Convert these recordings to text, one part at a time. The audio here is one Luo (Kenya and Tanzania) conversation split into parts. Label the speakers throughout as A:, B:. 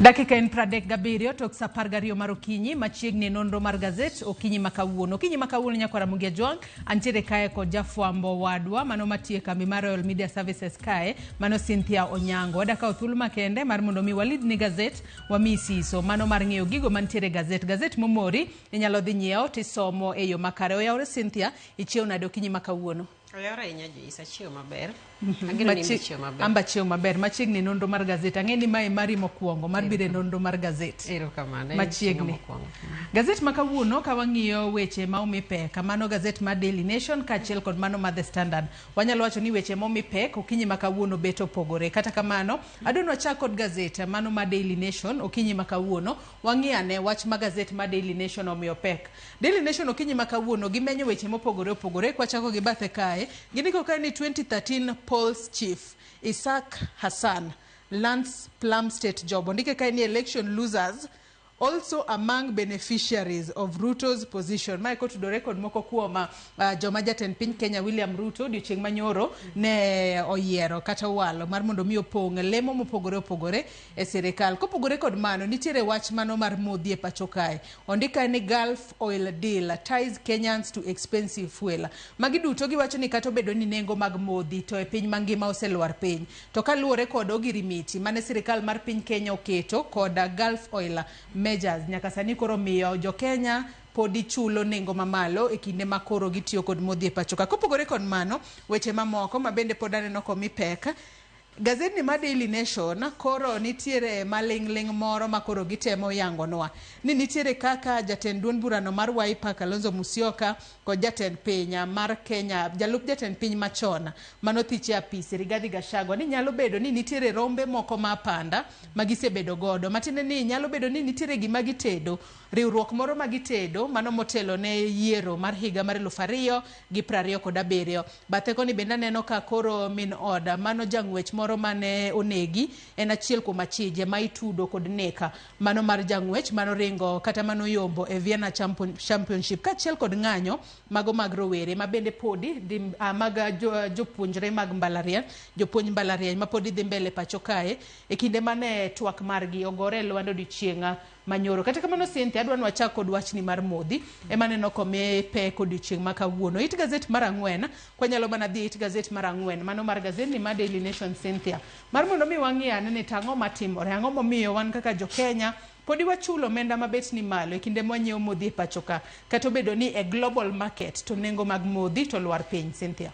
A: Dakika en 37 tok sa 12 mar okinyi machiegni e nonro mar gazet okinyi ma kawuono. Okinyi ma kawuono nyakwara Ramogi Ajwang' antiere kae kod jafwambo wadwa mano matiyo e kambi mar Royal Media Services kae mano Cynthia Onyango. Wadwa kawo thuolo makende mar mondo mi walidni gazet wamiyi siso mano mar ng'eyo gigo mantiere e gazet. Gazet momori inyalo dhi nyiewo tisomo e yo makare. Oyawore Cynthia, ichiew nade okinyi ma kawuono?
B: Oyawore ahinya Joyce, achiew maber. Ageno ni in ichiew maber.
A: Amba achiew maber. Machiegni e nonro mar gazet. Ang'e ni mae mari mokwongo mar biro e nonro mar gazet.
B: Erokamano. En
A: Machiegni.
B: chieng'a mokwongo.
A: Gazet ma kawuono ka wang'iyo weche ma omi pek, mano gazet mar Daily Nation kaachiel kod mano mar The Standard. Wanyalo wacho ni weche momi pek okinyi ma kawuono bet opogore. Kata kamano, adwa ni wachak kod gazet mano mar Daily Nation okinyi ma kawuono. Wang'i ane wach ma gazet mar Daily Nation omiyo pek. Daily Nation okinyi ma kawuono gimenyo weche mopogore opogore. Kwachako gi bathe kae, gindiko kae ni 2013 polls chief Isaac Hassan lands plum state job. Ondike kae ni election losers also among beneficiaries of Ruto's position. Mae kotudore kod moko kuom joma jatend piny Kenya William Ruto odiochieng' manyoro ne oyiero kata owalo mar mondo mi opong' lemo mopogore opogore e sirikal. Kopogore kod mano, nitiere wach mano mar modhi e pacho kae. Ondik kae ni Gulf Oil Deal ties Kenyans to expensive fuel. Magi duto giwacho ni kata obedo ni nengo mag modhi to e piny mangima oselwar piny, to kaluwore kod ogirimiti mane sirikal mar piny Kenya oketo kod Gulf Oil measures nyaka sani koro miyo jo Kenya podi chulo nengo mamalo e kinde ma koro gitiyo kod modhi e pacho ka. Kopogore kod mano, weche mamoko ma bende pod aneno komi pek, Gazetni mar Daily Nation koro nitiere maling'ling' moro ma koro gitemo yangonwa ni nitiere kaka jatend duond burano mar Wiper Kalonzo Musyoka kod jatend piny mar Kenya, jalup jatend piny machon manothich e apis Rigathi Gachagua ni nyalo bedo ni nitiere rombe moko ma apanda ma gisebedo godo matiende ni nyalo bedo ni nitiere gima gitedo riwruok moro ma gitedo mano motelo ne yiero mar higa mar 2027. Bathe koni bende aneno ka koro min oda mano jang'wech moro mane onegi en achiel kuom achije ma itudo kod neka mano mar jang'wech manoringo kata manoyombo e Vienna Championship kaachiel kod ng'anyo mago mag rowere ma bende podi dhi, mag jopuonjre mag mbalariany, jopuonj mbalariany ma podi dhi mbele pacho kae e kinde mane twak margi ogore e lwanda odiochieng' manyoro. Kata kamano Cynthia, adwa ni wachak kod wachni mar modhi ema aneno komi pek odiochieng' ma kawuono. It gazet mar ang'wen, kwanyalo mana dhi it gazet mar ang'wen, mano mar gazetni mar Daily Nation Cynthia, mar mondo mi wang'i ane ni to ang'o matimore, ang'o momiyo wan kaka jo Kenya podi wachulo omenda mabet ni malo e kinde mwanyiewo modhi e pacho ka, kata obedo ni e global market to nengo mag modhi to lwar piny. Cynthia.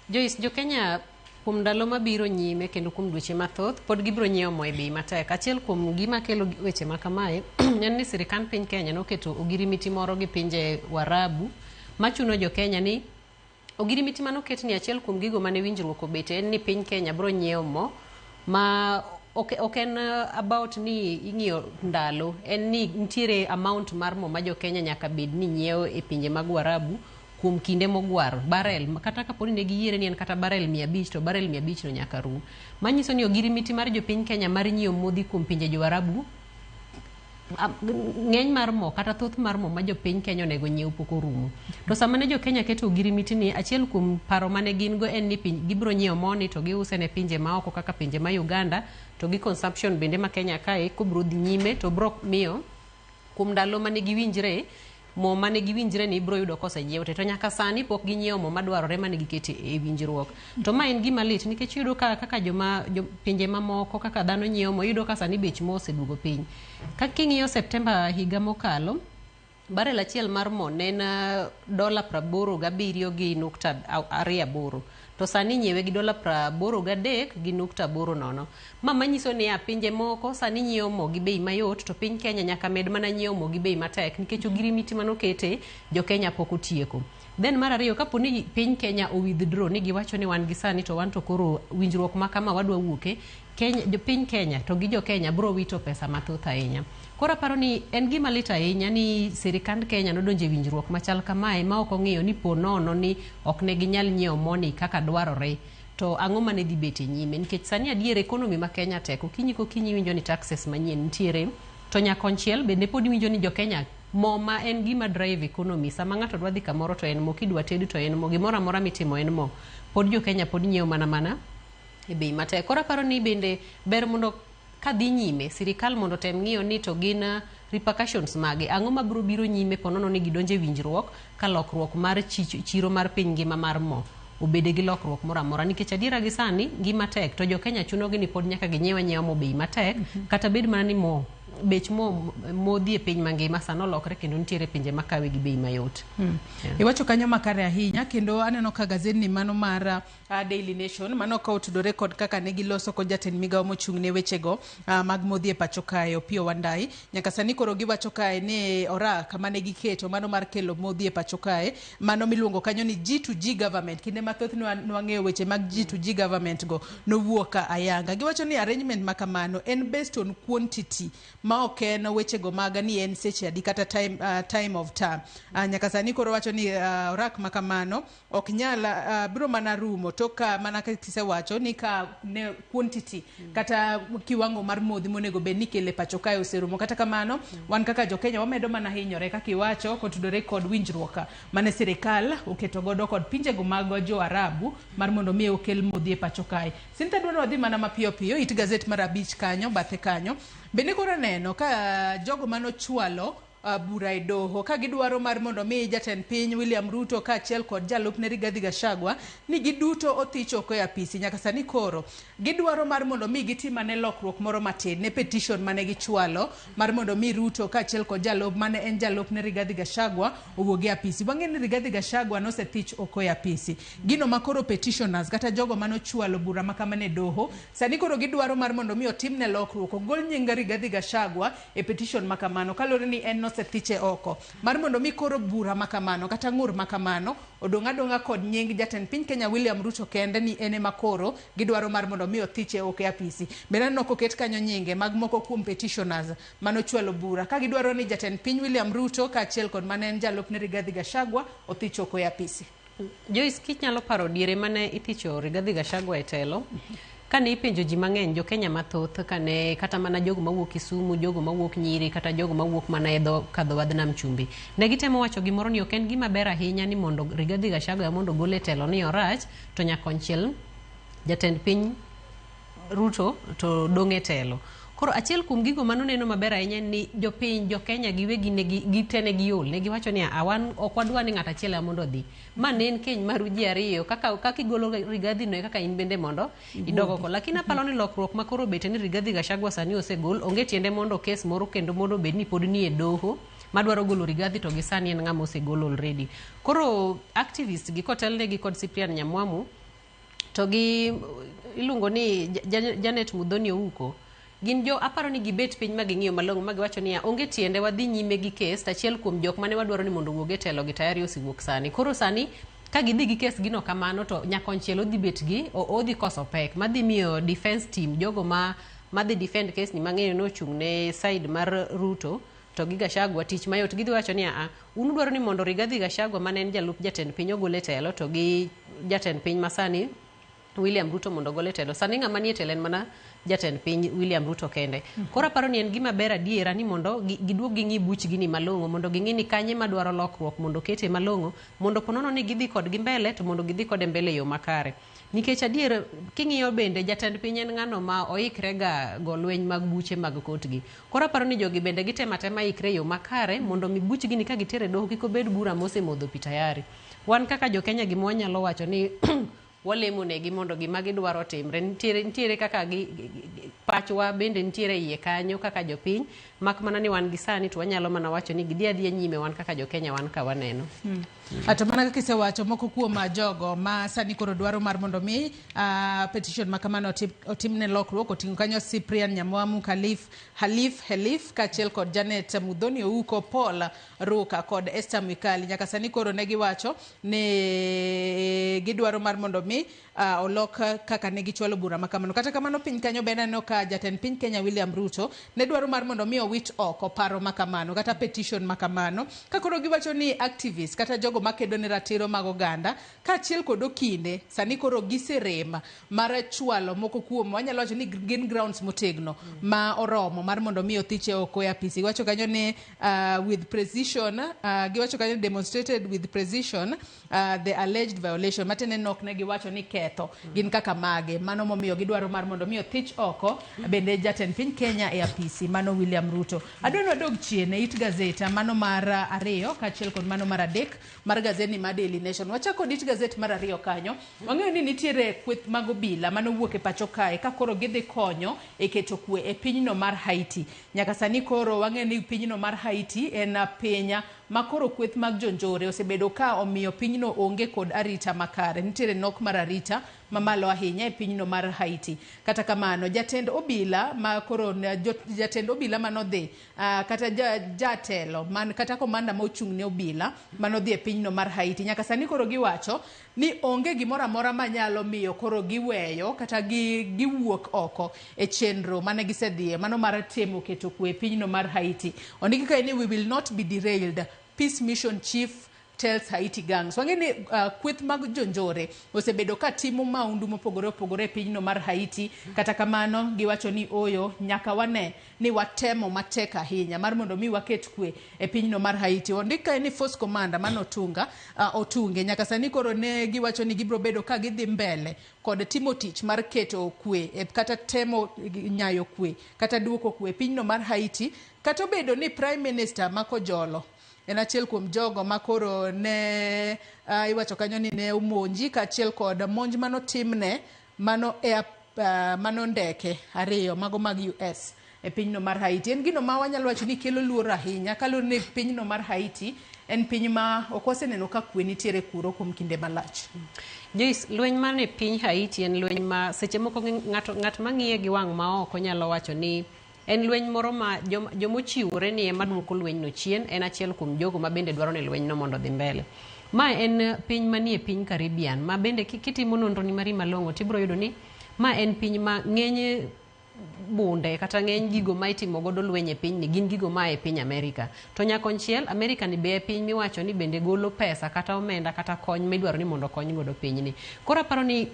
B: Joyce, jo Kenya kuom ndalo mabiro nyime kendo kuom dweche mathoth pod gibiro nyiewo mo e bei matek. Achiel kuom gima kelo weche ma kamae en ni sirikand piny Kenya noketo ogirimiti moro gi pinje Warabu machuno jo Kenya ni ogirimiti manoket ni achiel kuom gigo mane winjruok obete en ni piny Kenya biro nyiewo mo ma ok en about ni ing'iyo ndalo, en ni nitiere amount mar mo ma jo Kenya nyaka bed ni nyiewo e pinje mag Warabu kuom kinde mogwaro. Barrel, kata kapo ni ne giyiere ni en kata barrel 500 to barrel 500 no nyaka rum. Manyiso ni ogirimiti mar jopiny Kenya mar nyiewo modhi kuom pinje Jowarabu, ng'eny mar mo kata thoth mar mo ma jopiny Kenya onego nyiew pok orumo. To sama ne jo Kenya keto ogirimiti ni, achiel kuom paro mane gin go en ni piny, gibiro nyiewo moni to giuse ne pinje maoko kaka pinje ma Uganda, to gi consumption bende ma Kenya kae kobro dhi nyime to bro miyo kuom ndalo mane giwinjre mo mane giwinjre ni ibro yudo kosenyiew te, to nyaka sani pok ginyiewo mo madwarore mane giketo e winjruok. To ma en gima lit nikech iyudo ka kaka joma jo, pinje mamoko kaka dhano nyiewo mo, iyudo ka sani bech mo oseduogo piny. Ka king'iyo Septemba higa mokalo, barrel achiel mar mo ne en dola 87.28, to sani inyiewe gi dola 83.80. Ma manyiso niya, pinje moko sani nyiewo mo gi bei mayot to piny Kenya nyaka med mana nyiewo mo gi bei matek nikech ogirimiti manokete jo Kenya pok otieko. Then mar ariyo, kapo ni piny Kenya o withdraw ni giwacho ni wan gi sani to wan to koro winjruok ma kama wadwa wuoke, Kenya, jo piny Kenya to gi jo Kenya bro wito pesa mathoth ahinya. Koro aparo ni en gima lit ahinya ni sirikand Kenya nodonjo e winjruok machal kamae ma ok ong'iyo ni po nono ni ok ne ginyal nyiewo moni kaka dwarore, to ang'o mane dhi bet e nyime, nikech sani adier economy ma Kenya tek. Okinyi kokinyi iwinjo ni taxes manyien nitiere, to nyakonchiel bende pod iwinjo ni jo Kenya mo ma en gima drive economy. Sama ng'ato dwa dhi kamoro to en mo, kidwa ted to en mo, gimoro amora mitimo en mo. Pod jo Kenya pod nyiewo mana mana E bei matek. Koro aparo ni bende ber mondo kadhi nyime, sirikal mondo otem ng'iyo ni to gin repercussions mage, ang'o mabiro biro nyime ponono ni gidonjo e winjruok ka lokruok mar chiro mar piny ngima mar mo obede gi lokruok moro amora, nikech adiera gi sani ngima tek to jo Kenya chunogi ni pod nyaka ginyiew anyiewa mo bei matek, kata bed mana ni mo bech mo modhi e piny mangima sani olokre kendo nitiere pinje makawe gi bei mayot. Yeah.
A: Iwacho kanyo makare ahinya, kendo aneno ka gazetni mano mar Daily Nation mano ka otudore kod kaka ne giloso kod jatend migawo mochung' ne wechego mag modhi e pacho kae, Opiyo Wandayi. Nyaka sani koro giwacho kae ni orak mane giketo mano mar kelo modhi e pacho kae, mano miluongo kanyo ni G2G government. Kinde mathoth nwang'eyo weche mag G2G government go nowuok ayanga. Giwacho ni arrangement ma kamano en based on quantity ma ok en wechego mag ni en seche adi kata time of term. Nyaka sani koro wacho ni orak ma kamano ok nyal biro mana rumo tok ka mana kaka isewacho ni ka ne quantity kata kiwango mar modhi monego bed ni ikelo e pacho kae oserumo. Kata kamano, wan kaka jo Kenya wamedo mana hinyore kaka iwacho kotudore kod winjruok mane sirikal oketo godo kod pinjego mag jo Arabu mar mondo mi okel modhi e pacho kae. Cynthia, dwaro wadhi mana mapiyo piyo it gazet mar 5 kanyo bathe kanyo. Bende koro neno ka jogo manochwalo bura e doho ka gidwaro mar mondo mi jatend piny William Ruto kaachiel kod jalupne Rigathi Gachagua ni giduto othich oko e apisi. Nyaka sani koro gidwaro mar mondo mi gitim ane lokruok moro matin ne petition mane gichwalo mar mondo mi Ruto kaachiel kod jalup mane en jalupne Rigathi Gachagua owuog e apisi. Wang'eyo ni Rigathi Gachagua nosethich oko e apisi. Gino ma koro petitioners kata jogo manochwalo bura ma kamano e doho sani koro gidwaro mar mondo mi otimne lokruok, ogol nying Rigathi Gachagua e petition ma kamano kaluwore ni en nosethiche oko mar mondo mi koro bura ma kamano kata ng'ur ma kamano odong' adong'a kod nying jatend piny Kenya William Ruto kende ni en ema koro gidwaro mar mondo mi othiche oko e apisi. Bende aneno koket kanyo nyinge mag moko kuom petitioners manochwalo bura ka gidwaro ni jatend piny William Ruto kaachiel kod mane en jalupne Rigathi Gachagua othich oko e apisi.
B: Joyce, kinyalo paro diere mane ithicho Rigathi Gachagua e telo, kane ipenjo ji mang'eny, jo Kenya mathoth, kane kata mana jogo mawuok Kisumu, jogo mawuok Nyiri, kata jogo mawuok mana e dho kadho wadh Nam Chumbi, ne gitemo wacho gimoro ni ok en gima ber ahinya ni mondo Rigathi Gachagua mondo ogol e telo ni orach, to nyakonchiel jatend piny Ruto to dong' e telo. Koro achiel kuom gigo manoneno maber ahinya en ni jopiny, jo Kenya giwegi ne gite ne giol. Ne giwacho ni wan ok wadwa ni ng'ato achiel ema mondo odhi. Ma ne en keny maru ji ariyo, kaka igolo Rigathi no e kaka in bende mondo idog oko. Lakini aparo ni lokruok ma koro obet ni Rigathi Gachagua sani osegol, onge tiende mondo kes moro kendo mondo obed ni pod nie doho madwaro golo Rigathi to gi sani en ng'ama osegol already. Koro activists gi kotelnegi kod Cyprian Nyamwamu to gi iluongo ni Janet Muthoni Ouko, gin jo aparo ni gibet piny ma ging'iyo malong'o ma giwacho niya onge tiende wadhi nyime gi kes to achiel kuom jok mane wadwaro ni mondo owuog e telo gi tayari osewuok sani. Koro sani ka gidhi gi kes gino kamano to nyakonchiel odhi bet gi odhi koso pek madhi miyo defense team jogo ma madhi defend kes ni mang'eyo nochung' ne side mar Ruto to gi Gachagua tich mayot. Gidhi wacho ni a un udwaro ni mondo Rigathi Gachagua mane en jalup jatend piny ogol e telo to gi jatend piny masani William Ruto mondo ogol e telo. Sani ng'ama nie telo en mana jatend piny William Ruto kende. Koro aparo ni en gima ber adiera ni mondo giduog ging'i buchgi ni malong'o, mondo ging'i ni kanye madwaro lokruok mondo okete malong'o, mondo ponono ni gidhi kodgi mbele to mondo gidhi kode mbele e yo makare. Nikech adier king'iyo bende jatend piny en ng'ano ma oikre ga go lweny mag buche mag kotgi. Koro aparo ni jogi bende gitemo atema ikre e yo makare mondo mi buchgi ni ka gitere doho kik obed bura mosemodho pi tayari. Wan kaka jo Kenya gima wanyalo wacho ni walemo negi mondo gima gidwaro timre. Nitiere kaka pachwa bende nitiere iye kanyo kaka jopiny, mak mana ni wan gi sani to wanyalo mana wacho ni gidhi adhiya nyime wan kaka jo Kenya wan ka waneno.
A: To mana kaka isewacho, moko kuom jogo ma sani koro dwaro mar mondo mi petition ma kamano otimne lokruok oting'o kanyo Cyprian Nyamwamu, Halif Helif kaachiel kod Janet Muthoni Ouko, Paul Ruka kod Esther Mwikali. Nyaka sani koro ne giwacho ni gidwaro mar mondo mi olok kaka ne gichwalo bura ma kamano. Kata kamano piny kanyo bende aneno ka jatend piny Kenya William Ruto ne dwaro mar mondo mi owit oko paro ma kamano kata petition ma kamano. Ka koro giwacho ni activists kata jogo makedo ne ratiro mag oganda kaachiel kod okinde sani koro giserem mar chwalo moko kuom wanyalo wacho ni gin grounds motegno ma oromo mar mondo mi othiche oko e apisi. Giwacho kanyo ni with precision, giwacho kanyo demonstrated with precision the alleged violation, matiende ni ok ne giwacho ni ketho gin kaka mage, mano momiyo gidwaro mar mondo mi othich oko bende jatend piny Kenya e apisi mano William Ruto. Adwa ni wadog chien e it gazet mano mar 2 kaachiel kod mano mar 3 mar gazeti mar Daily Nation. Wachako kod it gazet mar 2 kanyo. Wang'eyo ni nitiere kweth mag obila manowuok e pacho kae ka koro gidhi konyo e keto kwe e pinyno mar Haiti. Nyaka sani koro wang'eyo ni pinyno mar Haiti en piny ma koro kweth mag jonjore osebedo ka omiyo pinyno onge kod arita makare. Nitiere nok mar arita mamalo ahinya e pinyno mar Haiti. Kata kamano, jatend obila ma koro jatend obila manodhi kata jatelo man kata komanda ma ochung' ne obila manodhi e pinyno mar Haiti, nyaka sani koro giwacho ni onge gimoro amora manyalo miyo koro giweyo kata giwuok oko e chenro mane gisedhiye mano mar temo keto kwe e pinyno mar Haiti. Ondiki kae ni we will not be derailed, Peace Mission Chief tells Haiti gangs. Wang'e ni kweth mag jonjore osebedo ka timo maundu mopogore opogore e pinyno mar Haiti. Kata kamano giwacho ni oyo nyaka wane ni watemo matek ahinya mar mondo mi waket kwe e pinyno mar Haiti. Ondik kae ni Force Commander mano Otunge nyaka sani koro ne giwacho ni gibiro bedo ka gidhi mbele kod timo tich mar keto kwe kata temo nyayo kwe kata duoko kwe e pinyno mar Haiti, kata obedo ni Prime Minister Makojolo en achiel kuom jogo ma koro ne iwacho kanyo ni ne omonji kaachiel kod monj manotimne mano air mano ndeke 2 mago mag US e pinyno mar Haiti. En gino ma wanyalo wacho ni kelo luoro ahinya kaluwore ni pinyno mar Haiti en piny ma ok waseneno ka kwe nitiere kuro kuom kinde malach.
B: Joyce, lweny man e piny Haiti en lweny ma seche moko ng'at mang'iye gi wang' ma oko nyalo wacho ni en lweny moro ma jomochiwore ni ema duoko lwenyno chien, en achiel kuom jogo ma bende dwaro ni lwenyno mondo odhi mbele. Ma en piny manie piny Caribbean ma bende kitimo nonro ni mari malong'o tibiro yudo ni ma en piny ma ng'eny bunde kata ng'eny gigo ma itimo godo lweny e pinyni gin gigo ma e piny Amerika. To nyakonchiel Amerika ni be e piny miwacho ni bende golo pesa kata omenda kata kony midwaro ni mondo okony godo pinyni. Koro aparo ni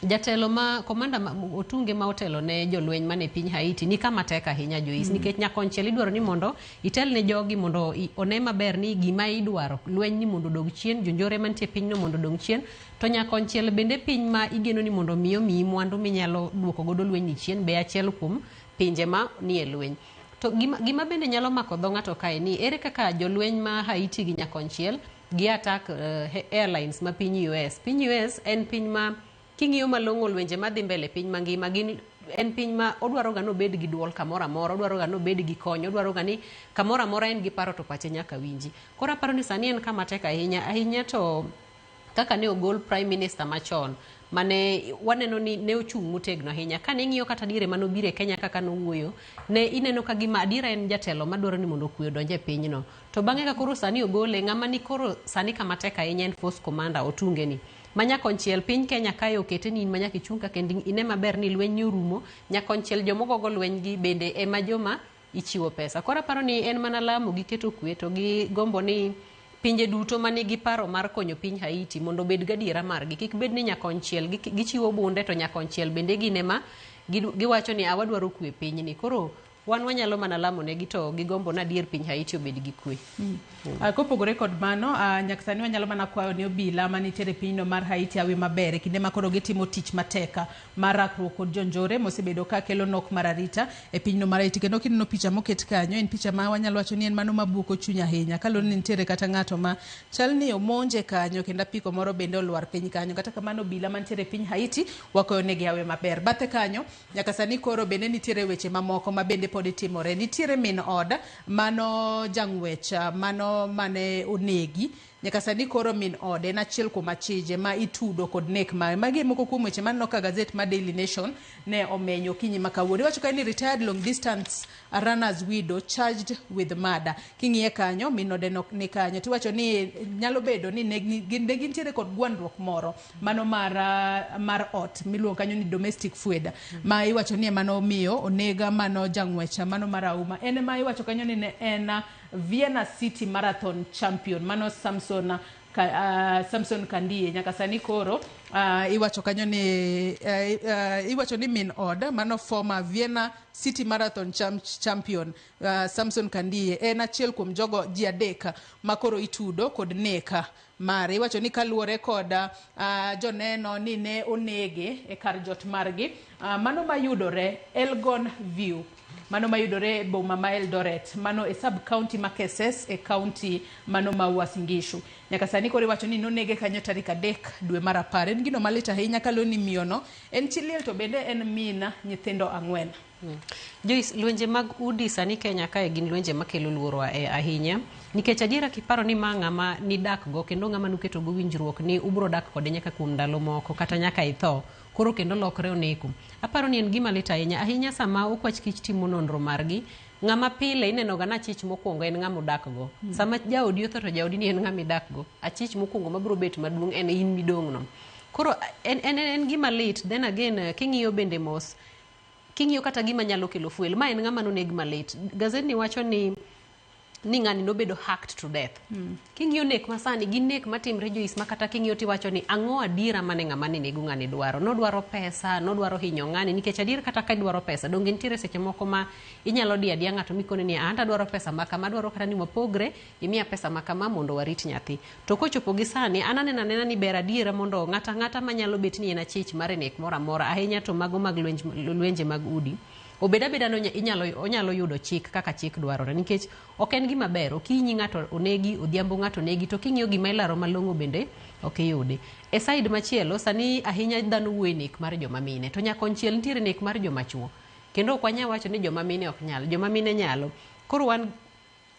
B: jatelo ma komanda Otunge ma otelo ne jolweny mane piny Haiti ni kama tek ahinya Joyce, nikech nyakonchiel idwaro ni mondo itel ne jogi mondo one maber ni gima idwaro lweny ni mondo odog chien, jonjore mantie pinyno mondo odog chien, to nyakonchiel bende piny ma igeno ni mondo miyi mwandu minyalo duoko godo lweny ni chien be achiel kuom pinje ma nie lweny. To gima bende nyalo mako dho ng'ato kae ni ere kaka jolweny ma Haiti gi nyakonchiel gi attack airlines ma piny US. Piny US en piny ma king'iyo malong'o lwenje madhi mbele piny mangima gin en piny ma odwaro ga nobed gi duol kamoro amora, odwaro ga nobed gi kony, odwaro ga ni kamoro amora en gi paro to pache nyaka winji. Koro aparo ni sani en kama tek ahinya ahinya, to kaka ne ogol Prime Minister machon mane waneno ni ne ochung' motegno ahinya. Kane ing'iyo kata diere manobiro e Kenya kaka nowuoyo, ne ineno ka gima adiera en jatelo madwaro ni mondo kwe odonj e pinyno. To bang'e ka koro sani ogole, ng'ama ni koro sani kama tek ahinya en Force Commander Otunge ni. Manyakonchiel piny Kenya kae okete ni in manyaka ichung' ka kendo ine maber ni lweny ni orumo, nyakonchiel jomogogo lweny gi bende ema joma ichiwo pesa. Koro aparo ni en mana lamo gi keto kwe to gi gombo ni pinje duto manigi paro mar konyo piny Haiti mondo obed gadiera margi. Kik bed ni nyakonchiel gichiwo bunde to nyakonchiel bende gin ema giwacho ni awadwaro kwe pinyni. Koro wan wanyalo mana lamo negi to gigombo na adier piny Haiti obed gi kwe.
A: Kopogore kod mano, nyaka sani wanyalo mana kwayo ni obila manitiere pinyno mar Haiti awe maber e kinde ma koro gitimo tich matek mar rakruok kod jonjore mosebedo ka kelo nok mar arita e pinyno mar Haiti. Kendo kineno picha moket kanyo, en picha ma wanyalo wacho ni en mano mabuoko chuny ahinya, kaluwore ni nitiere kata ng'ato ma chal ni omonje kanyo kendo apiko moro bende olwar piny kanyo. Kata kamano obila mantiere e piny Haiti wakwayo negi awe maber. Bathe kanyo nyaka sani koro bende nitiere weche mamoko ma bende pod timore. Nitiere min od mano jang'wech mano mane onegi. Nyaka sani koro min ode en achiel kuom achije ma itudo kod nek mare. Magi e moko kuom weche maneno ka gazet ma Daily Nation ne omenyo okinyi ma kawuono. Iwacho ka ni retired long distance runners widow charged with murder. King'iye kanyo min ode no ni kanyo. Tiwacho ni nyalo bedo ni ne gintiere kod gwandruok moro mano mar ot miluongo kanyo ni domestic feud ma iwacho ni mano miyo onega mano jang'wech mano mar auma. En ma iwacho kanyo ni ne en Vienna City Marathon champion mano Samson Samson Kandie. Nyaka sani koro iwacho kanyo ni iwacho ni min od mano former Vienna City Marathon champion Samson Kandie en achiel kuom jogo ji adek makoro itudo kod nek mare. Iwacho ni kaluwore kod joneno ni ne onege e kar jot margi mano mayudore Elgon View, mano mayudore e boma ma Eldoret, mano e sub county ma Keses e county mano ma Uasin Gishu. Nyaka sani koro iwacho ni nonege kanyo tarik 3 dwe mar 10. En gino malit ahinya kaluwore ni miyono en chi liel to bende en min nyithindo 4.
B: Joyce, lwenje mag udi sani Kenya kae gin lwenje makelo luoro ahinya nikech adiera kiparo ni ma ng'ama nidak go kendo ng'ama nuketo go winjruok ni ubro dak kode nyaka kuom ndalo moko kata nyaka itho, koro kendo lokre oneko. Aparo ni en gima lit ahinya ahinya sama okwach kich timo nonro margi. Ng'ama pile ineno ga na achich mokwongo en ng'ama odak go. Sama jaodi otho to jaodi ni en ng'ama idak go. Achich mokwongo mabiro bet maduong' en in midong' no. Koro en gima lit. Then again, king'iyo bende mos, king'iyo kata gima nyalo kelo fuel, ma en ng'ama noneg malit. Gazetni wacho ni ng'ani nobedo hacked to death. King'iyo nek masani, gin nek matimre Joyce, ma kata king'iyo tiwacho ni ang'o adiera mane ng'ama ne nego ng'ani dwaro. Nodwaro pesa, nodwaro hinyo ng'ani, nikech adier kata ka idwaro pesa, donge nitiere seche moko ma inyalo diyo adiya ng'ato mikone ni an adwaro pesa ma kama, adwaro kata ni wapogre, imiya pesa ma kama mondo warit nyathi. To kochopo gi sani, an aneno anena ni ber adiera mondo ng'ata ang'ata manyalo bet ni en achich mar nek moro amora, ahinya to mago mag lwenje mag udi, obed abeda ni onyalo yudo chik kaka chik dwarore, nikech ok en gima ber. Okinyi ng'ato onegi, odhiambo ng'ato onegi, to king'iyo gima ilaro malong'o bende ok iyudi. E side machielo, sani ahinya dhano wuoyo e nek mar joma mine, to nyakonchiel nitiere nek mar joma chuo. Kendo ok wanyal wacho ni joma mine ok nyal, joma mine nyalo. Koro wan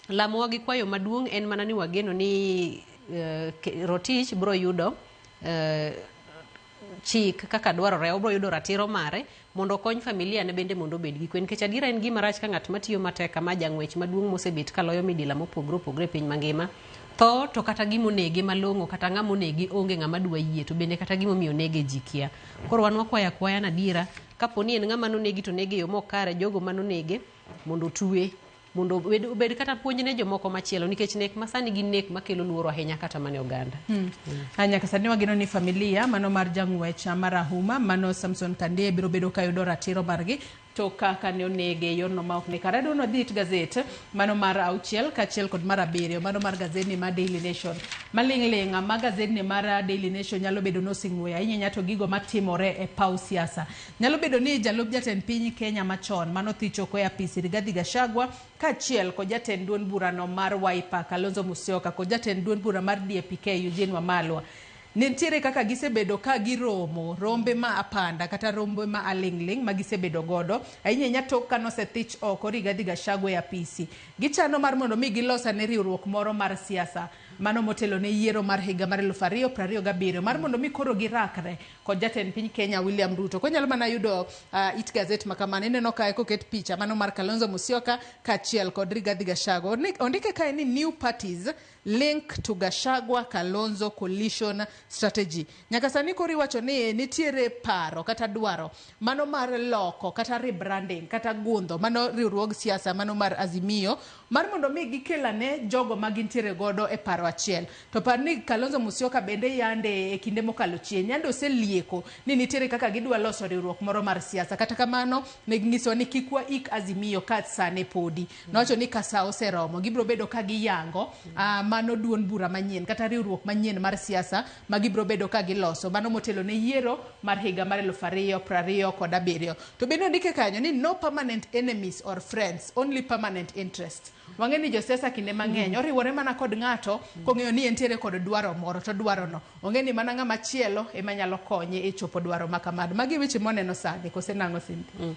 B: lamowa gi kwayo maduong' en mana ni wageno ni Rotich biro yudo chik kaka dwarore, obiro yudo ratiro mare mondo okony familia ne bende mondo obed gi kwe, nikech adiera en gima rach ka ng'at matiyo matek kama, jang'wech maduong' mosebet kaloyo midila mopogore opogore e piny mangima tho, to kata gima onege malong'o, kata ng'ama onege onge ng'ama dwa yie, to bende kata gimomiyo onege ji kia. Koro wan wakwayo akwaya na adiera, kapo ni en ng'ama nonegi to onege e yo mok kare, jogo manonege mondo otwe, mondo obed kata puonj ne jomoko machielo, nikech nek masani gin nek makelo luoro ahinya kata mana e oganda.
A: Nyaka sani wageno ni familia mano mar jang'wech marahuma mano Samson Kandie biro bedo ka yudo ratiro margi to kaka ne onege e yorno ma ok ni kare. Adwa wadhi it gazet mano mar 6 kaachiel kod mar 7 mano mar gazetni mar Daily Nation. Maling' ling' ma gazetni mar Daily Nation nyalo bedo noseng'weyo ahinya to gigo matimore e paw siasa. Nyalo bedo ni jalup jatend piny Kenya machon mano thicho e apis Rigathi Gachagua kaachiel kod jatend duond burano mar Wiper Kalonzo Musyoka kod jatend duond bura mar DAP-K Eugene Wamalwa. Nitiere kaka gisebedo ka giromo rombe ma apanda kata rombe ma aling'ling' ma gisebedo godo ahinya ahinya tok kanosethich oko Rigathi Gachagua e apisi. Gichano mar mondo mi gilos ane riwruok moro mar siasa mano motelo ne yiero mar higa mar 2027 mar mondo mi koro girakre kod jatend piny Kenya William Ruto. Konyalo mana yudo it gazet ma kamano, ineno kae koket picha mano mar Kalonzo Musyoka kaachiel kod Rigathi Gachagua. Ondike kae ni new parties link to Gachagua Kalonzo coalition strategy. Nyaka sani koro iwacho ni nitiere paro kata dwaro mano mar loko kata rebranding kata gundho mano riwruog siasa mano mar Azimio mar mondo mi gikel ane jogo ma gintiere godo e paro achiel. To par ni Kalonzo Musyoka bende yande e kinde mokalo chien yande oselieko ni nitiere kaka gidwa loso riwruok moro mar siasa. Kata kamano ne ginyiso ni kik waik Azimio ka sane podi. Nowacho ni ka sa oseromo gibiro bedo ka giyango mano duond bura manyien kata riwruok manyien mar siasa ma gibiro bedo ka giloso mano motelo ne yiero mar higa mar 2027. To bende ondike kanyo ni no permanent enemies or friends, only permanent interests. Wang'e ni josiasa kinde mang'eny oriwore mana kod ng'ato kong'eyo ni entiere kod dwaro moro, to dwaro no ong'e ni mana ng'ama chielo ema nyalo konye e chopo dwaro ma kamano. Magi weche mwaneno sani kose nang'o Cynthia?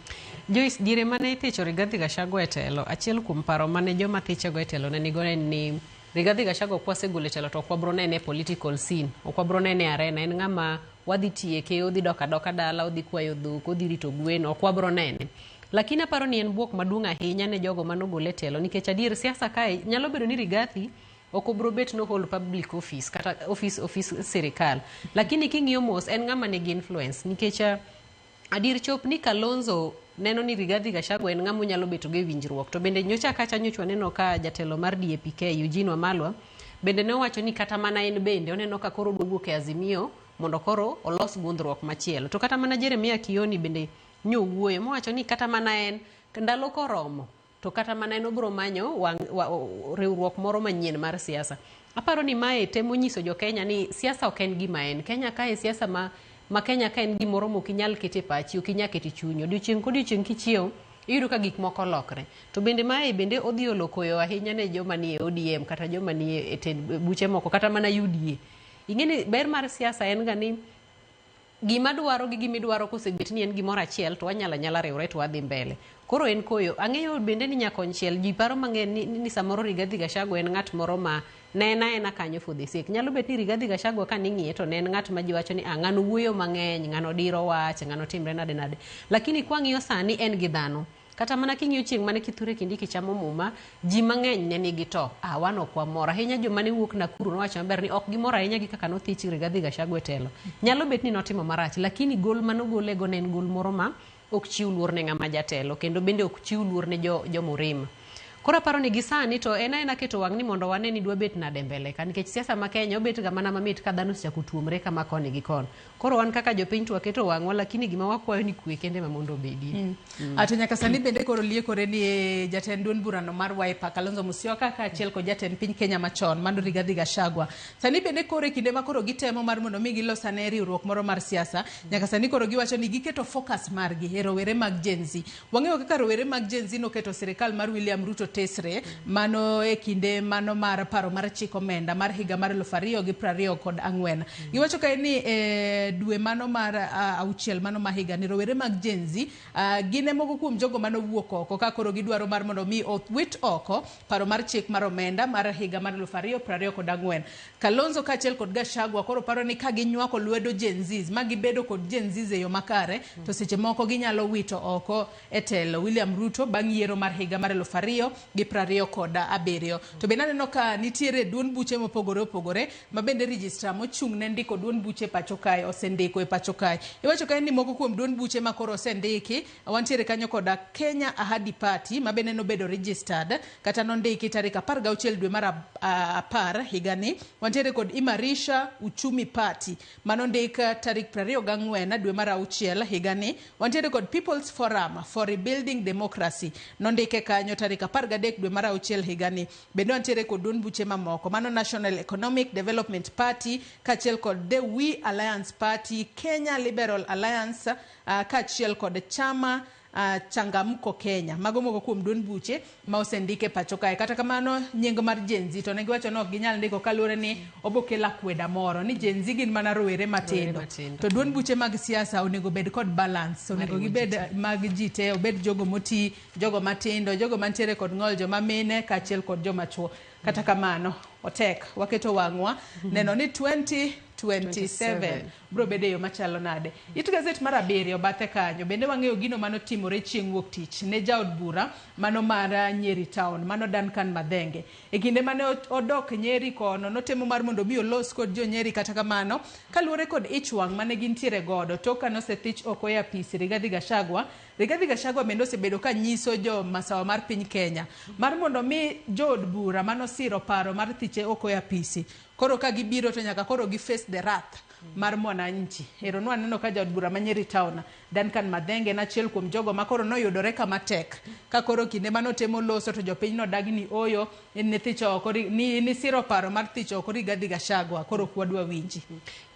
B: Joyce, diere mane ithicho Rigathi Gachagua e telo, achiel kuom paro mane joma thichego e telo ne nigo en ni Rigathi Gachagua kwasegolo e telo to ok wabro nene e political scene, ok wabro nene e arena, en ng'ama wadhi tieke, odhi dok adoka dala, odhi kwayo dhok, odhi rito gwen, ok wabro nene. Lakini aparo ni en buok maduong' ahinya ne jogo manogole e telo, nikech adier siasa kae nyalo bedo ni Rigathi ok obro bet no hold public office kata office sirikal, lakini king'iyo mos en ng'ama nigi influence, nikech adier chop ni Kalonzo neno ni Rigathi Gachagua en ng'ama onyalo beto go e winjruok. To bende nyocha kacha nyocha waneno ka jatelo mar DAP-K Eugene Wamalwa Bende ne owacho ni kata mana en bende oneno ka koro odwa wuok e Azimio mondo koro olos gundhruok machielo. To kata mana Jeremia Kioni bende nyowuoyo mowacho ni kata mana en ndalo koromo to kata mana en obiro manyo riwruok moro manyien mar siasa. Aparo ni mae temo nyiso jo Kenya ni siasa ok en gima en. Kenya kae siasa ma Kenya ka en gimoro ma ok inyal keto e pachi, ok inyal keto e chunyi. Odiochieng' kodiochieng' kichiew, iyudo ka gik moko lokre. To bende mae bende odhi olo koyo ahinya ne joma nie ODM kata joma nie e tend buche moko kata mana UDA. Ing'e ni ber mar siasa en ga ni gima dwaro gi gimidwaro kosebet ni en gimoro achiel to wanyalo anyala riwre to wadhi mbele. Koro en koyo. Ang'eyo bende ni nyakonchiel ji paro mang'eny ni samoro Rigathi Gachagua en ng'at moro ma ne en aena kanyo for the sake. Nyalo bet ni Rigathi Gachagua ka ning'iye to ne en ng'at ma ji wacho ni ah, ng'ano wuoyo mang'eny, ng'ano diro wach, ng'ano timre nade nade. Lakini kwang'iyo sani en gi dhano. Kata mana king'iyo chieng' mane Kithure Kindiki chamo muma, ji mang'eny ne nigi to. Ah, wan ok wamor. Ahinya joma ne wuok Nakuru nowacho maber ni ok gimor ahinya gi kaka nothich Rigathi Gachagua e telo. Nyalo bet ni notimo marach, lakini gol manogolego ne en gol moro ma ok chiw luor ne ng'ama jatelo kendo bende ok chiw luor ne jo Murima. Koro aparo ni gi sani to en aena keto wang' ni mondo wane ni dwa bet nade mbele ka nikech siasa ma Kenya obet ga mana mamit ka dhano osechako tuomre kama koni gi koni. Koro wan kaka jopiny to waketo wang'wa lakini gima wakwayo ni kwe kende ma mondo obedie.
A: To nyaka sani bende koro liekore ni jatend duond burano mar Wiper Kalonzo Musyoka kaachiel kod jatend piny Kenya machon mano Rigathi Gachagua. Sani bende koro e kinde ma koro gitemo mar mondo mi gilos ane riwruok moro mar siasa, nyaka sani koro giwacho ni giketo focus margi e rowere mag Gen Z. Wang'eyo kaka rowere mag Gen Z noketo sirikal mar William Ruto tesre mano e kinde mano mar paro mar chik omenda mar higa mar 2024. Giwacho kae ni e dwe mano mar auchiel mano ma higa ni rowere mag Gen Z gin e moko kuom jogo manowuok oko ka koro gidwaro mar mondo mi owit oko paro mar chik mar omenda mar higa mar 2024. Kalonzo kaachiel kod Gachagua koro paro ni ka ginywako lwedo Gen Zs ma gibedo kod Gen Zs e yo makare to seche moko ginyalo wito oko e telo William Ruto bang' yiero mar higa mar 2027. To bende aneno ka nitiere duond buche mopogore opogore ma bende registrar mochung' ne ndiko duond buche e pacho kae osendiko e pacho kae. Iwacho kae ni moko kuom duond buche ma koro osendiki wantiere kanyo koda Kenya Ahadi Party ma bende nobedo registered kata nondiki tarik 16 dwe mar 10 higani. Wantiere kod Imarisha Uchumi Party manondik tarik 24 dwe mar auchiel higani. Wantiere kod People's Forum for Rebuilding Democracy nondike kanyo tarik 13 dwe mar auchiel higani. Bende wantiere kod duond buche mamoko mano National Economic Development Party kaachiel kod The We Alliance Party, Kenya Liberal Alliance kaachiel kod chama Changamko Kenya. Mago moko kuom duond buche ma osendik e pacho kae. Kata kamano nying mar Gen Z to ne giwacho ni ok ginyal ndiko kaluwore ni obokelo akweda moro ni Gen Z gin mana rowere matindo. To duond buche mag siasa onego bed kod balance, onego gibed mag ji te, obed jogo moti, jogo matindo, jogo mantiere kod ng'ol, joma mine kaachiel kod joma chuo. Kata kamano, otek waketo wang'wa neno ni 2027 bro bedo e yo machalo nade. It gazet mar abiriyo bathe kanyo bende wang'eyo gino manotimore chieng' wuok tich ne jaod bura mano mar Nyeri Town mano Duncan Mathenge. E kinde mane odok Nyeri kono notemo mar mondo mi olos kod jo Nyeri kata kamano kaluwore kod ich wang' mane gintiere godo tok kane osethich oko e apis Rigathi Gachagua. Rigathi Gachagua bende osebedo ka nyiso jo masawa mar piny Kenya mar mondo mi jood bura manosiro paro mar thiche oko e apisi koro ka gibiro to nyaka koro gi face the wrath mar mwananchi. Ero nwaneno ka jaod bura ma Nyeri Town Duncan Mathenge en achiel kuom jogo ma koro noyudore kama tek ka koro kinde manotemo loso to jopiny nodagi ni oyo ni thicho oko ni nisiro paro mar thicho oko Rigathi Gachagua koro ok wadwa winji.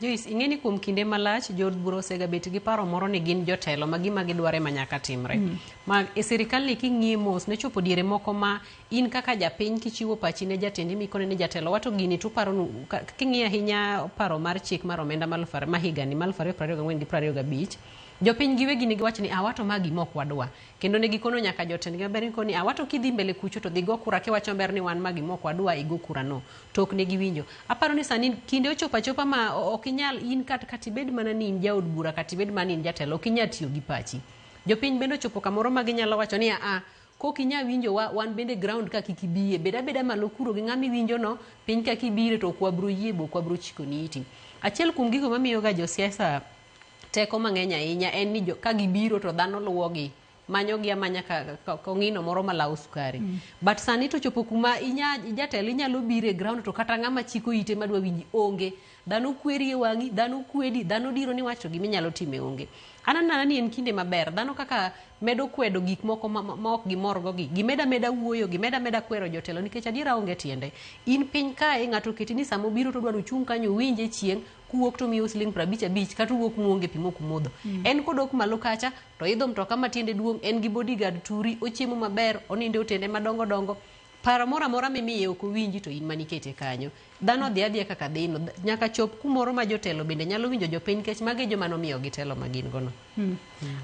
B: Joyce, ing'e ni kuom kinde malach jood bura osegabet gi paro moro ni gin jotelo ma gima gidwaro ema nyaka timre. Ma e sirikal ni king'iye mos ne chopo diere moko ma in kaka japiny kichiwo pachi ne jatendi mikone ni jatelo wato gini to uparo nu king'iyo ahinya paro mar chik mar omenda ma higani ma 2024 gi 25 jopiny giwegi ne giwacho ni awato ma gima ok wadwa kendo ne gikono nyaka jotendgi maber ni awato kidhi mbele kucho to dhi go kura kiwacho maber ni wan ma gima ok wadwa igo kura no to ok ne giwinjo. Aparo ni sani kinde ochopo achopa ma ok inyal in kata ibed mana ni in jaod bura kata ibed mana ni in jatelo ok inyal tiyo gi pachi. Jopiny bende ochopo kamoro ma ginyalo wacho ni aa kok inya winjo wa, wan bende ground ka kik ibiye bed abeda malo kuro gi ng'ama iwinjo no piny ka kibire to ok wabro yie bo ok wabro chikoni iti. Achiel kuom gigo mamiyo ga josiasa teko mang'eny ahinya en ni ka gibiro to dhano luwogi. manyogi amanya ka ong'ino moro malawo sukari. But sani to chopo kuma jatelo inyalo biro e ground to kata ng'ama chiko ite madwa winji onge. Dhano kweri e wang'i, dhano kwedi, dhano diro ni wach to giminyalo time onge. An aneno ni en kinde maber. Dhano kaka medo kwedo gik moko ma ok gimorgo gi. Gimeda meda wuoyo, gimeda meda kwero jotelo nikech adiera onge tiende. In piny kae ng'ato oketi ni sama obiro to odwaro ochung' kanyo owinje chieng' kuwuok to miyo siling 55 kata owuok muonge pi mok umodho. En kodok malo kacha to idho mtoka ma tiende duong', en gi bodyguard turi, ochiemo maber, onindo e otende madongo dongo. Paro moro amora mimiye ok owinji to in manikete kanyo. Dhano dhi adhiya kaka dhino. Nyaka chop kumoro ma jotelo bende nyalo winjo jopiny nikech mago e joma nomiyogi telo ma gin go no.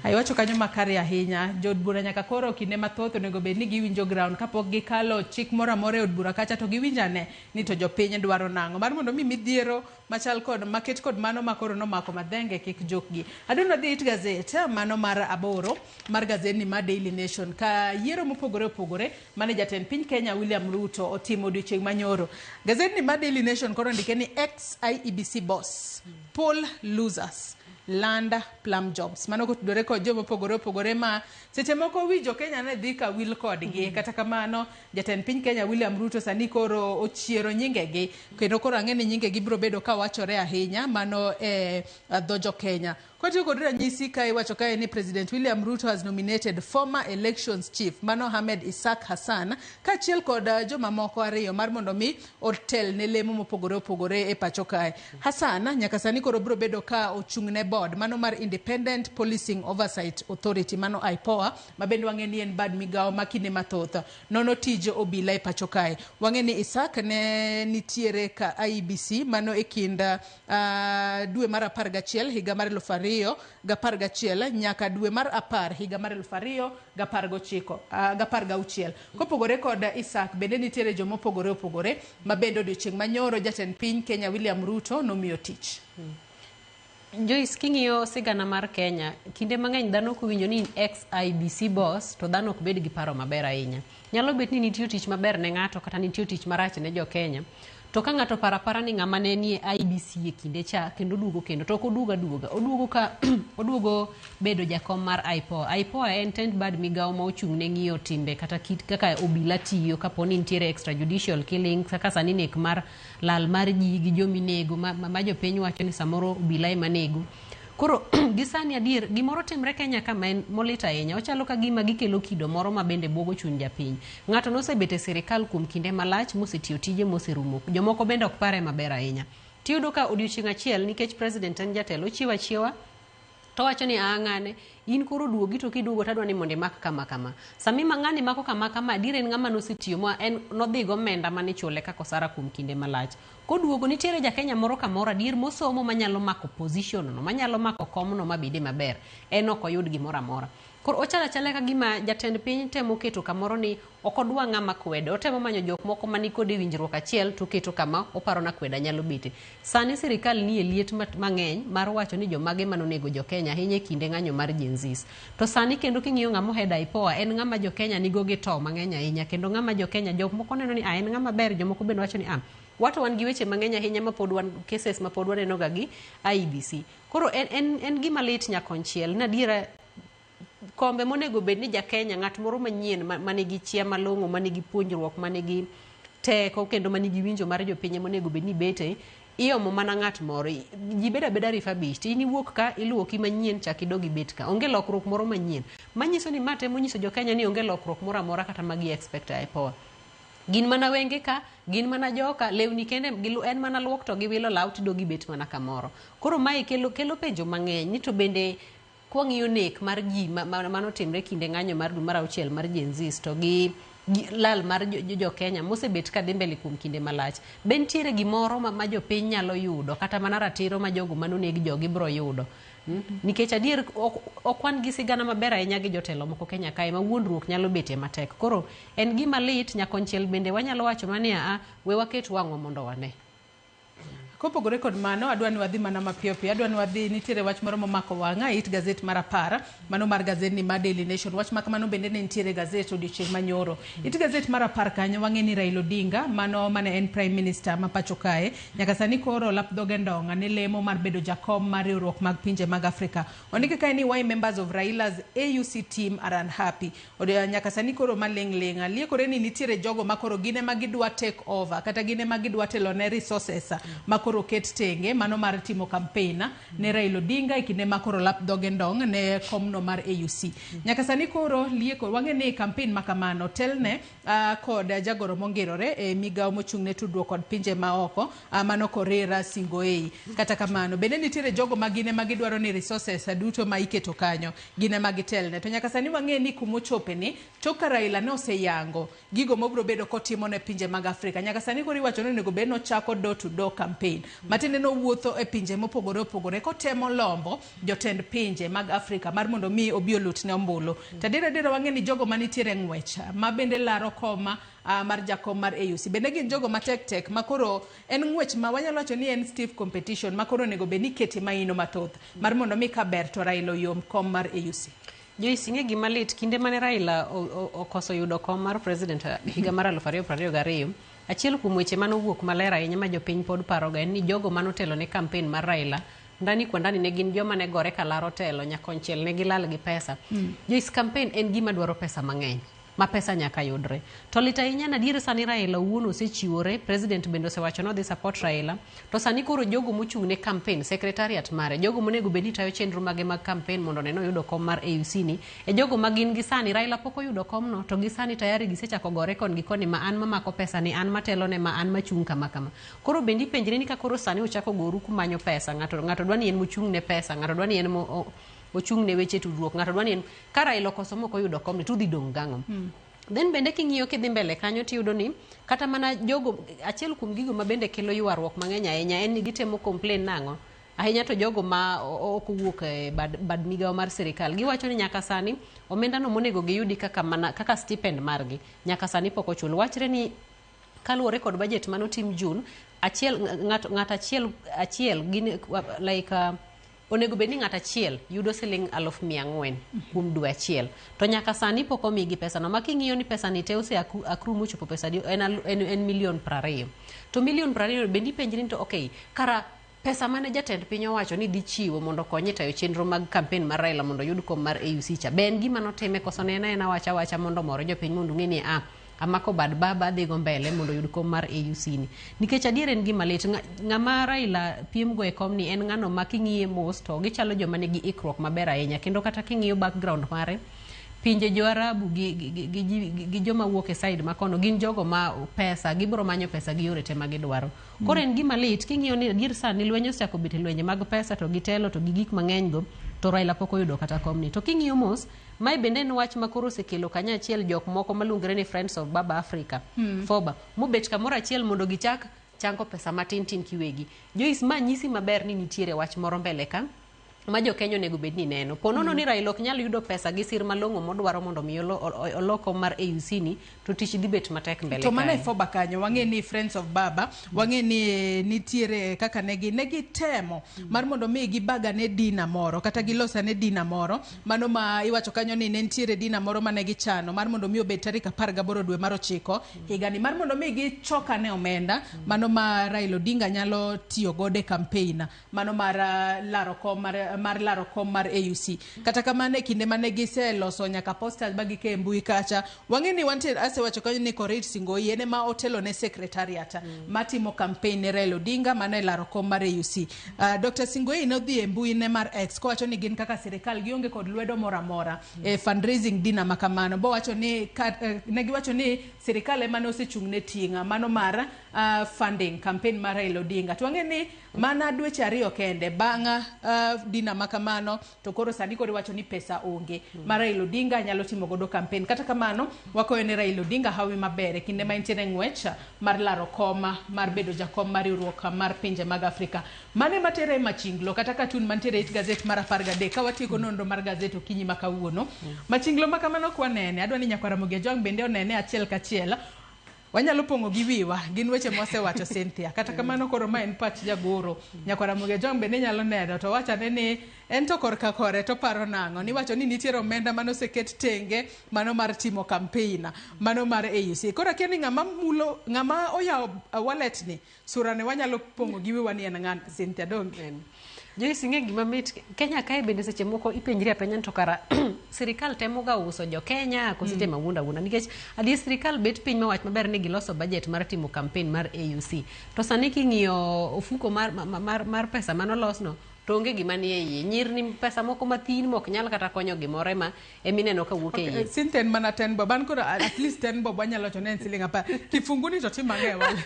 A: Iwacho kanyo makare ahinya. Jood bura nyaka koro kinde mathoth onego bed ni giwinjo ground kapok gikalo chik moro amora e od bura kacha to giwinj ane ni to jopiny dwaro nang'o. Mar mondo mi midhiero machal kod maket kod mano makoro nomako Madhenge kik jokgi. Adwaro dhi it gazet mano mar 8 mar gazetni mar Daily Nation ka yiero mopogore opogore mane jatend piny Kenya William Ruto otimo odiochieng' manyoro. Gazetni mar Daily Nation koro ndike ni ex IEBC boss poll losers land plum jobs. Mano kotudore kod joma opogore opogore ma seche moko wi jo Kenya ne dhi ka wil kodgi. Kata kamano jatend piny Kenya William Ruto sani koro ochiero nyingegi kendo koro ang'e ni nyingegi biro bedo ka wachore ahinya mano e dho jo Kenya. Kotiyo kod ranyisi ka iwacho kae ni President William Ruto has nominated former elections chief mano Ahmed Isaac Hassan kaachiel kod jomamoko 2 mar mondo mi otel ne lemo mopogore opogore e pacho kae. Hassan nyaka sani koro biro bedo ka ochung' ne board mano mar Independent Policing Oversight Authority mano IPOA ma bende wang'e ni en bad migawo ma kinde mathoth nono tij obila e pacho kae. Wang'e ni Isaac ne nitiere ka IEBC mano e kind dwe mar 11 higa mar 2011 nyaka dwe mar 10 higa mar 2019 16. Kopogore kod Isaac bende nitiere jomopogore opogore ma bende odiochieng' manyoro jatend piny Kenya William Ruto nomiyo tich.
B: Joyce, king'iyo sigana mar Kenya, kinde mang'eny dhano ok owinjo ni ex IBC boss to dhano ok bed gi paro maber ahinya. Nyalo bet ni nitie tich maber ne ng'ato kata nitie tich marach ne jo Kenya. To ka ng'ato paro apara ni ng'ama ne nie IBC e kinde cha kendo oduogo kendo to ok oduogo aduoga, oduogo ka oduogo bedo jakom mar IPOA. IPOA en tend bad migawo ma ochung' ne ng'iyo timbe kata kit kaka obila tiyo kapo ni nitiere extrajudicial killing kaka sani nek mar lal mar ji gi jominego ma jopiny wacho ni samoro obila ema nego. Koro gi sani adier gimoro timre Kenya ka ma en molit ahinya. Ochalo ka gima gikelo kido moro ma bende buogo chuny japiny. Ng'ato nosebet e sirikal kuom kinde malach mosetiyo tije moserumo. Jomoko bende ok pare maber ahinya. Tiyudo ka odiochieng' achiel nikech president en jatelo ochiwo achiewa towacho ni aa ng'ane in koro duogi to kiduogo tadwa ni mondo imak kama kama. Sami ma ng'ani mako kama kama adier en ng'ama nosetiyo ma en nodhi gomenda manichule kaka osara kuom kinde malach. Koduogo nitiere ja Kenya moro kamoro adier mosomo manyalo mako position no manyalo mako komno mabede maber en ok oyud gimoro amora. Koro ochalo achala ka gima jatend piny temo keto kamoro ni ok odwa ng'ama kwede otemo manyo jok moko mani kode winjruok achiel to oketo kama oparo na kweda nyalo bete. Sani sirikal nie liet mang'eny mar wacho ni jomage manonego jo Kenya ahinya e kinde ng'anyo mar Gen Zs. To sani kendo king'iyo ng'ama ohead IPOA en ng'ama jo Kenya nigo gi to mang'eny ahinya kendo ng'ama jo Kenya jok moko neno ni en ng'ama ber jomoko bende wacho ni wato wan gi weche mang'eny ahinya mapod wan cases mapod waneno ga gi IEBC. Koro en gima lit nyakonchiel ni adiera kombe monego bed ni ja Kenya ng'at moro manyien manigi chia malong'o manigi puonjruok manigi teko kendo manigi winjo mar jopiny monego bed ni bete iomo mana ng'at moro ji bedo abeda refurbished in iwuok ka iluoki manyien chak idog ibet ka onge lokruok moro manyien manyiso ni ma temo nyiso jo Kenya ni onge lokruok moro amora kata ma gi expect e IPOA. Gin mana wenge ka, gin mana joka, lewni kende en mana luok to giwilo law tidog ibet mana kamoro. Koro mae kelo penjo mang'eny ni to bende kwang'iyo nek mar ji manotimre kinde ng'anyo mar dwe mar auchiel mar Gen Zs to gi lal mar jo Kenya mosebet ka dhi mbele kuom kinde malach. Be nitiere gimoro ma jopiny nyalo yudo kata mana ratiro ma jogo manoneg jogi biro yudo. Nikech adier ok wan gi sigana maber ahinya gi jotelo moko Kenya kae ma wuondruok nyalo betie matek. Koro en gima lit nyakonchiel bende wanyalo wacho mana ni we waket wang'wa mondo wane.
A: Kopogore kod mano, adwa ni wadhi mana mapiyo piyo. Adwa ni wadhi, nitiere wach moro momako wang'a it gazet mar 10, mano mar gazet ni mar Daily Nation. Wach ma kamano bende ne nitiere e gazet odiochieng' manyoro. It gazet mar 10 kanyo wang'e ni Raila Odinga, mano mane en Prime Minister ma pacho kae, nyaka sani koro lap dhoge ndong' ne lemo mar bedo jakom mar riwruok mag pinje mag Afrika. Ondike kae ni why members of Raila's AUC team are unhappy. Nyaka sani koro maling' ling'. Liekore ni nitiere jogo ma koro gin ema gidwa take over, kata gin ema gidwa telo ne resources ma koro ket tenge, mano mar timo campaign ne Raila Odinga e kinde ma koro lap dhoge ndong' ne komno mar AUC. Nyaka sani koro lieko wang'e ni campaign ma kamano telne kod jagoro mongirore e migawo mochung' ne tudruok kod pinje maoko, mano Korir Sing'oei. Kata kamano bende nitiere jogo ma gin ema gidwaro ni resources duto ma iketo kanyo gin ema gitelne. To nyaka sani wang'e ni kumochope ni tok ka Raila ne oseyango gigo mobiro bedo kotimo ne pinje mag Afrika. Nyaka sani koro iwacho ni onego bed ni ochako door to door campaign. Matiende ni owuotho e pinje mopogore opogore kotemo lombo jotend pinje mag Afrika mar mondo mi obi olutne ombulu. To adier adier wang'e ni jogo manitiere e ng'wech ma bende laro koma mar jakom mar AUC bende gin jogo matek tek ma koro en ng'wech ma wanyalo wacho ni en stiff competition ma koro onego bed ni ikete maino mathoth mar mondo mi kaber to Raila oyom kom mar AUC.
B: Joyce, ing'e gima lit, kinde mane Raila okoso yudo kom mar president higa mar 2022, achiel kuom weche mane owuok maler ahinya ma jopiny pod paroga en ni jogo manotelo ne campaign mar Raila ndani kwa ndani ne gin joma ne gore kalaro telo nyakonchiel ne gilal gi pesa. Joyce, campaign en gima dwaro pesa mang'eny, ma pesa nyaka yudre. To lit ahinya na adier sani Raila owuon osechiwore, president bende osewacho ni odhi support Raila. To sani koro jogo mochung' ne campaign, secretariat mare, jogo monego bed ni tayo chenro mage mag campaign mondo one ni oyudo kom mar AUC ni, e jogo ma gin gi sani Raila pok oyudo komno, to gi sani tayari gisechako gore kon gi koni ma an mamako pesa ni, an matelo ne ma an machung' kama kama. Koro bende ipenjri ni ka koro sani uchako goru kumanyo pesa, ng'ato dwa ni en mochung' ne pesa, ng'ato dwa ni en ochung' ne weche tudruok, ng'ato dwa ni en ka Raila okoso mok oyudo komni to udhi dong' gang'o? Then bende king'iyo kidhi mbele kanyo tiyudo ni kata mana jogo, achiel kuom gigo ma bende kelo ywaruok mang'eny ahinya en ni gitemo complain nang'o? Ahinya to jogo ma ok owuok e bad migawo mar sirikal. Giwacho ni nyaka sani omenda no monego giyudi kaka mana kaka stipend margi nyaka sani pok ochul. Wachre ni kaluwore kod budget manotim June, achiel ng'at achiel achiel gin like onego bed ni ng'at achiel yudo siling 400,000 kuom dwe achiel. To nyaka sani pok omigi pesa no. Ma king'iyo ni pesa ni te ose accrue mochopo pesa di, en milion 20. To milion 20 bende ipenjri ni to okay, kara pesa mane jatend piny owacho ni dhi chiwo mondo okony e tayo chenro mag campaign mar Raila mondo oyud kom mar AUC cha. Be en gima notime koso ne en aena wacha wacha mondo omor jopiny mondo ong'e ni amako bad baba adhi go mbele mondo oyud kom mar AUC ni. Nikech adier en gima lit, ng'ama Raila piem go e kom ni en ng'ano ma king'iye mos to gichalo joma nigi ikruok maber ahinya, kendo kata king'iyo background mare, pinje jo Arabu gi joma wuok e side makono gin jogo ma pesa, gibiro manyo pesa gi yore te ma gidwaro. Koro en gima lit king'iyo ni adier sani lweny osechako bet e lwenje mag pesa to gi telo to gi gik mang'eny go to Raila pok oyudo kata komni. To king'iyo mos, mae bende en wach ma koro osekelo kanyachiel jok moko maluongore ni Friends of Baba Africa, FOBA, mobet kamoro achiel mondo gichak chango pesa matin tin kiwegi. Joyce, ma nyisi maber ni nitiere wach moro mbele ka ma jo Kenya onego bed ni neno. Po nono ni Raila ok nyal yudo pesa gi sir malong'o modwaro mondo mi olo kom mar AUC ni, to tich dhi bet matek mbele
A: To mana e
B: kae.
A: FOBA kanyo, wang'e ni Friends of Baba, wang'e ni nitiere kaka ne gitemo mar mondo mi gibagane dina moro, kata gilosane dina moro, mano ma iwacho kanyo ni ne nitiere dina moro mane gichano mar mondo mi obed tarik 18 dwe mar 9 higani, mar mondo mi gichokane omenda, mano ma Raila Odinga nyalo tiyo godo e campaign, mano mar laro kom mar laro kom mar AUC. Kata kamano e kinde mane giseloso nyaka posters ma gike e mbui kacha, wang'e ni wantie, asewacho kanyo ni Korir Sing'oei en ema otelo ne secretariat matimo campaign ne Raila Odinga mano e laro kom mar AUC. Dr. Sing'oei nodhi e mbui ne mar X kowacho ni gin kaka sirikal gionge kod lwedo moro amora e fundraising dinner ma kamano. Bowacho ni ne giwacho ni sirikal ema ne osechung' ne ting'a mano mar funding campaign mar Raila Odinga. To wang'e ni mana dweche 2 kende bang' dinner ma kamano to koro sani koro iwacho ni pesa onge ma Raila Odinga nyalo timo godo campaign. Kata kamano wakoyo ne Raila Odinga hawi maber e kinde ma entiere ng'wech mar laro kom mar bedo jakom mar riwruok mar pinje mag Afrika. Mane matere Machinglo kata katun mantiere it gazet mar 13 ka watieko nonro mar gazet okinyi ma kawuono. Machinglo ma kamano kwa nene, adwa ni nyakwara Ramogi Ajwang' bende onene achiel kachiel. Wanyalo pong'o gi wiwa, gin weche mwasewacho Cynthia. Kata kamano koro ma en pach jagoro. Nyakwar Ramogi Ajwang' bende nyalo neno to wachane ni en to korka kore to paro nang'o. Niwacho ni nitiere omenda mane oseket tenge mano mar timo campaign mano mar AUC. Koro akia ni ng'ama mulo ng'ama oyawo wallet ni sura ne wanyalo pong'o gi wiwa ni en ng'ano Cynthia donge.
B: Joyce ing'e gima mit Kenya kae bende seche moko ipenjri apenja ni to kara sirikal temo ga uso jo Kenya koso itemo awuond awuonda nikech adier sirikal bet piny mawach maber ni giloso budget mar timo campaign mar AUC to sani king'iyo ofuko mar pesa manolosno to onge gima nie iye nyirni pesa moko mathin mok nyal kata konyo gimoro ema emineno ka wuok e iye.
A: Cynthia en mana 10 bob an koro at least 10 bob wanyalo wacho ni en siling 10 kifungu ni to timo ang'o e wallet.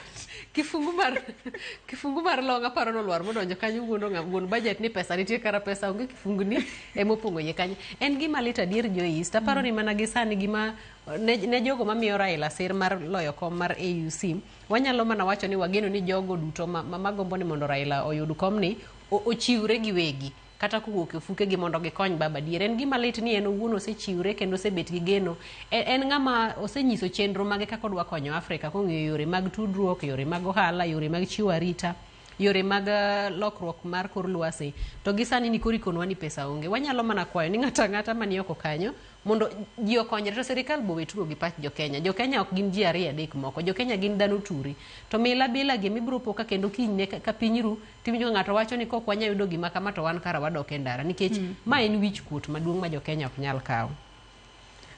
B: Kifungu mar long aparo nolwar modonjo kanyo wuondo ng'a wuon budget ni pesa nitie kara pesa onge kifungu ni emopong'o iye kanyo en gima lit adier Joyce taparo ni mana gi sani gima ne jogo mamiyo Raila sir mar loyo kom mar AUC wanyalo mana wacho ni wageno ni jogo duto ma magombo ni mondo Raila oyud komni ochiwre giwegi kata kowuok e ofukegi mondo gikony baba dier en gima lit ni en owuon osechiwre kendo osebet gi geno en ng'ama osenyiso chenro mage kaka odwa konyo Afrika kong'iyo yore mag tudruok yore mag ohala yore mag chiwo arita yore mag lokruok mar kor lwasi to gi sani ni koro ikonwa ni pesa onge wanyalo mana kwayo ni ng'ato ang'ata mani oko kanyo mondo ji okonyre to sirikal bo we tugo gi pach jokenya jokenya ok gin ji ariyo adek moko jokenya gin dhano turi to mila bila gi mibiro po ka kendo kinyne ka piny ru tiwinjo ka ng'ato wacho ni kok wanya yudo gima kama to wan kara wadok e ndara nikech ma en wich kuot maduong' ma jokenya ok nyal kawo.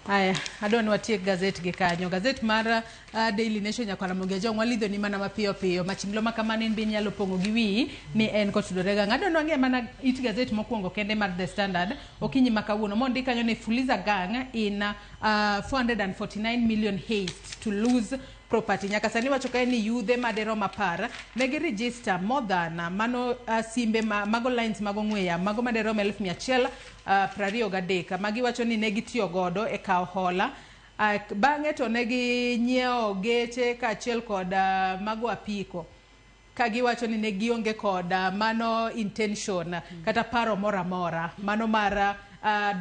A: Aya, adwa ni watiek gazet gi kanyo. Gazet mar Daily Nation nyakwar Ramogi Ajwang' walidho ni mana mapiyo piyo. Machimlo ma kamano in be inyalo pong'o gi wiyi ni en kotudore gang'o. Adwa ni wang'e mana it gazet mokwongo kende mar The Standard okinyi ma kawuono. Mondik kanyo ni Fuliza gang in 449 million haste to lose property. Nyaka sani wacho kae ni yudhe maderom 10 ne gi register more than mano simbe ma, mago lines mag ong'we yamo mago maderom 123,000 magi wacho ni ne gitiyo godo e kawo hola. Bang'e to ne ginyiewo geche kaachiel kod mago apiko ka giwacho ni ne gionge kod mano intention kata paro moro amora mano mar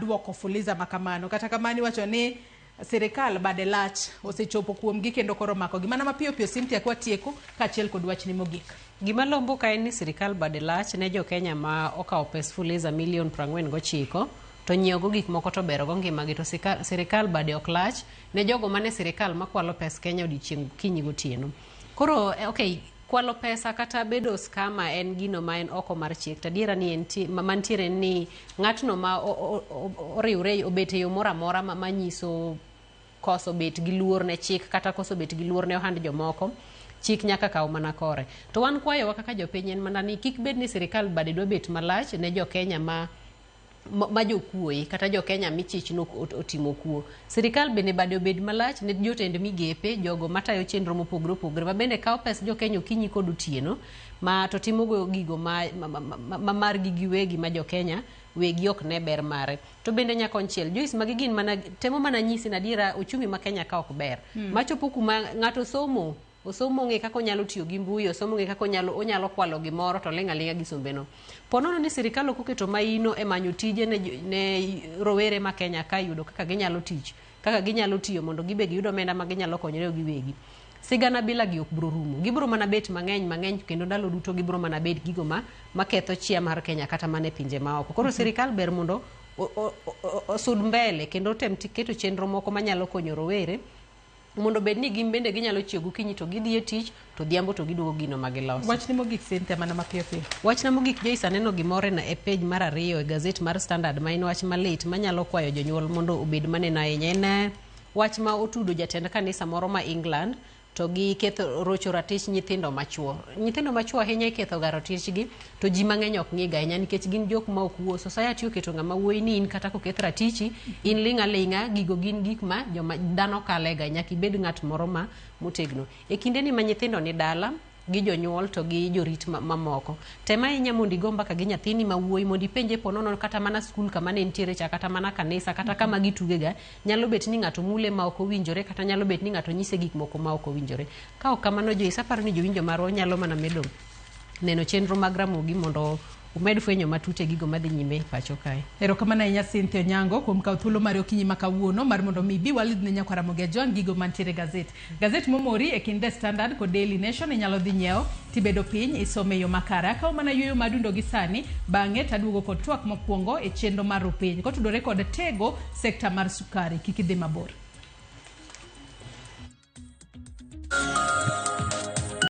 A: duoko fuliza makamano. Kata kamano iwacho ni sirikal bade lach osechopo kuomgi kendo koro makogi mana mapiyo piyo. Cynthia kwatieko kaachiel kod wachni mogik.
B: Gima lombo ka en ni sirikal bade lach ne jokenya ma okawo pes Fuliza milion 49 to nyiewogo gik moko to berogo ngimagi to sirikal bade ok lach ne jogo mane sirikal makwalo pes Kenya odiochieng' okinyi gotieno. Koro okay, kwalo pesa kata bedo scammer en gino ma en oko mar chik to adiera ni entie mantiere en ni ng'atno ma oriwre obet e yo moro amora manyiso koso bet gi luor ne chik kata koso bet gi luor ne ohand jomoko chik nyaka kaw mana kore to wan kwayowa kaka jopiny en mana ni kik bed ni sirikal bade dwa bet malach ne jokenya ma jokuoye kata jokenya michich no otimo kuo sirikal bende bade obed malach ne jotend migepe jogo matayo chenro mopogore opogore ma bende kawo pes jokenya okinyi kod otieno ma to timogo gigo ma margi giwegi ma jokenya wegi ok ne ber mare to bende nyakonchiel Joyce magi gin mana temo mana nyisi ni adiera uchumi ma Kenya ka ok ber machopo kuma ng'ato somo osomo ong'e kaka onyalo tiyo gi mbui osomo ong'e kaka onyalo kwalo gimoro to ling' aling'a gi sombeno po nono ni sirikal ok oketo maino e manyo tije ne rowere ma Kenya ka yudo kaka ginyalo tich kaka ginyalo tiyo mondo gibe giyud omenda ma ginyalo konyore giwegi sigana bila gi ok bro rumo gibro mana bet mang'eny mang'eny kendo ndalo duto gibro mana bet gigo ma maketho chia mar Kenya kata mana e pinje maoko koro sirikal ber mondo osud mbele kendo otem keto chenro moko manyalo konyo rowere mondo bed ni gin bende ginyalo chiew gokinyi to gidhi e tich to odhiambo to giduogo gino ma giloso.
A: Wachni mogik Cynthia mana mapiyo piyo.
B: Wachna mogik Joyce aneno gimoro e page mar 2 e gazet mar Standard ma en wach malit manyalo kwayo jonyuol mondo obed maneno ahinya. En wach ma otudo jatend kanisa moro ma England to gi ketho rocho ratich nyithindo machuo. Nyithindo machuo ahinya iketho ga ratichgi to ji mang'eny ok ng'iga ahinya nikech gin jok ma ok wuo. Society oketo ng'ama wuoyi ni in kata koketh ratichi in ling' aling'a gigo gin gik ma joma dhano kale ga nyaka ibed ng'at moro ma motegno. E kinde ni ma nyithindo ni dala gi jonyuol to gi jorit mamoko tem ahinya mondo igo mbaka gi nyathini ma wuoyi mondo ipenje po nono kata mana skul kama ne nitiere cha kata mana kanisa kata kama gitugega nyalo bet ni ng'ato mule ma ok owinjore kata nyalo bet ni ng'ato nyise gik moko ma ok owinjore ka ok kamano Joyce aparo ni jowinjo marwa nyalo mana medo neno chenro mag Ramogi mondo Umed fwenyo matut e gigo madhi nyime e pacho kae.
A: Erokamano ahinya Cynthia Onyango kuom kawo thuolo mari okinyi ma kawuono mar mondo mi ibi walidh ne nyakwar Ramogi Ajwang' gigo mantiere e gazet. Gazet momori e kind The Standard kod Daily Nation inyalo dhi nyiewo tibedo piny isome e yo makare. Akawo mana yueyo madundo gi sani bang'e taduogo kod twak mokwongo e chenro mar rupiny kotudore kod tego sekta mar sukari. Kik idhi mabor.